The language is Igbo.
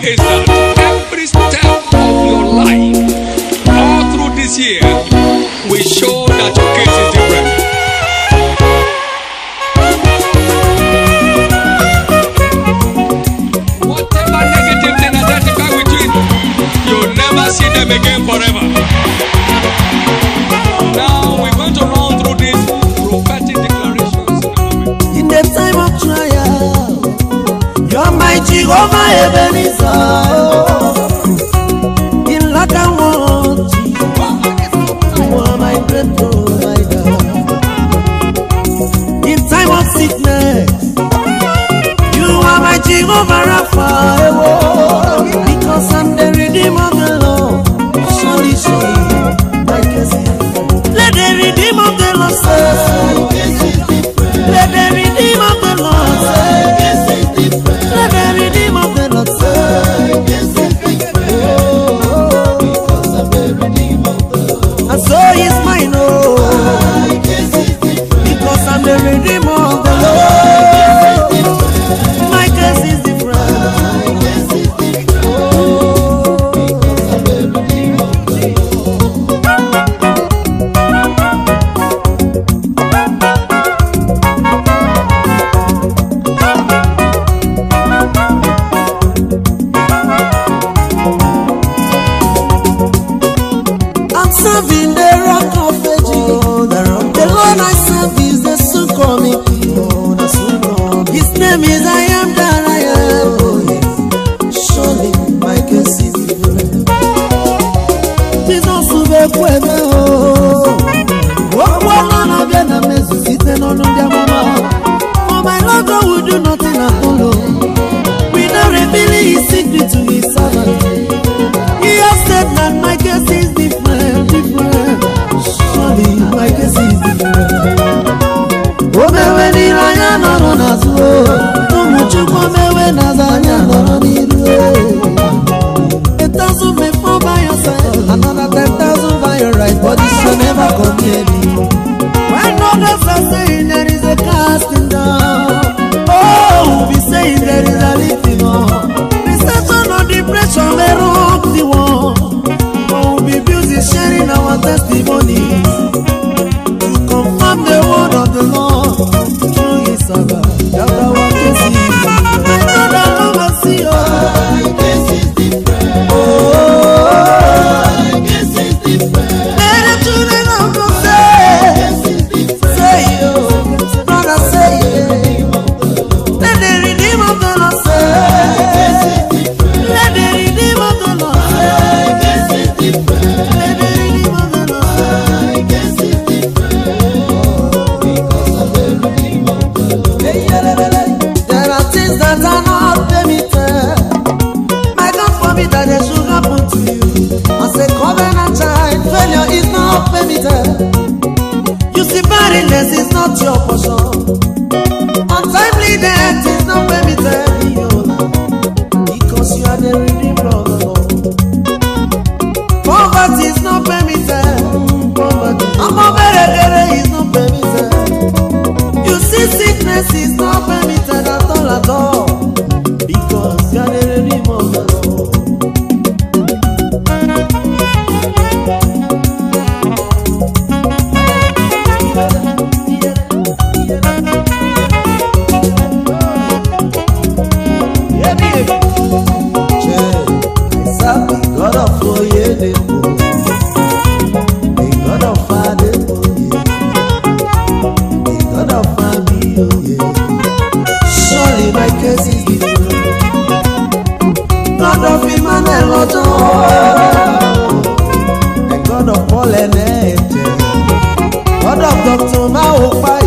is that every step of your life, all through this year, will show that your case is different. Whatever negative thing identified with you, you'll never see them again forever. Now we're going to run through these prophetic declarations in a moment. In the time of trial, you're my Jehovah Ebenezer. In lack and want, you are my great provider. In time of sickness, you are my Jehovah Rapha. Because I'm the Redeemer of the Lord. Surely, surely, my case is different. Let the Redeemer of the Lord say, let the Redeemer of the Lord say, let the Redeemer of the Lord say, and so is mine, oh, because I'm the Redeemer of the Lord. My case is different. I'm serving the Rock of Ages. The Lord I serve is the soon coming King. His name is I Am That I Am. Oh, yes. Surely my case is different. Jesus bụ ekwu eme o. Okwu ọma na-abịa na mmezu site n'ọnụ ndị amụma. For my Lord God will do nothing at all, oh, without revealing his secret to his servant. He has said that my case is different, different. Surely my case is different. Omewe n'iru anya nọrọ n'azụ o. Ụmụ Chukwu omewe n'azụ anya nọrọ n'iru o. 1,000 may fall by your side, another 10,000 by your right, but it shall never come near me. When others are saying there is a casting down, oh, we'll be saying there is a lifting up. Recession or depression may rock the world, but we'll be busy sharing our testimonies to confirm the word of the Lord through His servant. That our case is different. My brother, come and see us. Oh, let the children of God say, say, oh, brother, say, let the Redeemer of the Lord say, let the Redeemer of the Lord say, let the Redeemer of the Lord say. There are things that are not permitted. My God forbid that they should happen to you. As a covenant child, failure is not permitted. You see, barrenness is not your portion. Untimely death is not permitted in your life, because you are the Redeemer of the Lord. Poverty is not permitted. Poverty. Amaberegere is not permitted. You see, sickness is not permitted at all, at all, because you are the Redeemer of the Lord. I serve the God of Oyedepo, the God of Adeboye, the God of Abioye. Surely my case is different. God of Emmanuel Ojo, the God of Paul and Eje, God of Dr. Maopa.